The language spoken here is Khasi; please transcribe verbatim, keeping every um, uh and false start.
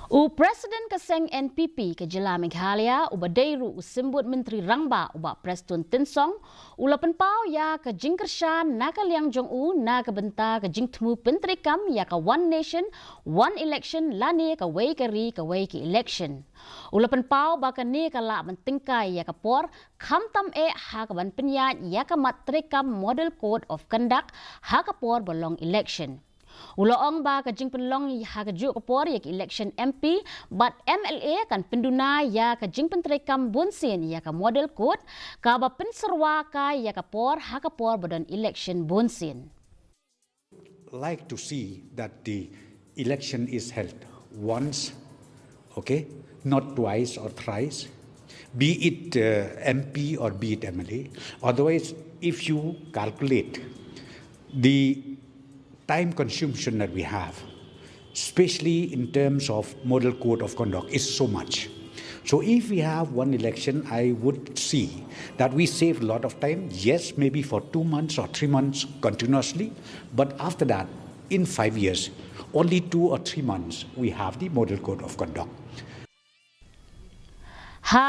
U President ka seng N P P ka jylla Meghalaya, uba dei ruh u Symbud Myntri Rangbah, u Bah Prestone Tynsong, u la pynpaw ïa ka jingkyrshan na ka liang jong u na ka bynta ka jingthmu pyntreikam ïa ka One Nation, One Election, lane kawei ka ri, kawei ka election. U la pynpaw ba kane ka lah ban tyngkai ïa ka por, khamtam eh ha kaban pynïaid ïa ka mat treikam Model Code of Conduct ha ka por ba long election. U la ong ba ka jingpynlong ha kajuh ka por ïa ka election M P bad M L A kan pynduna ïa ka jingpyntreikam bunsien ïa ka Model Code, kaba pynsyrwa kai ïa ka por ha ka por ba don election bunsien. Like to see that the election is held once, okay, not twice or thrice, be it uh, M P or be it M L A. Otherwise, if you calculate the time consumption that we have, especially in terms of model code of conduct, is so much. So if we have one election, I would see that we save a lot of time. Yes, maybe for two months or three months continuously, but after that, in five years, only two or three months, we have the model code of conduct. Ha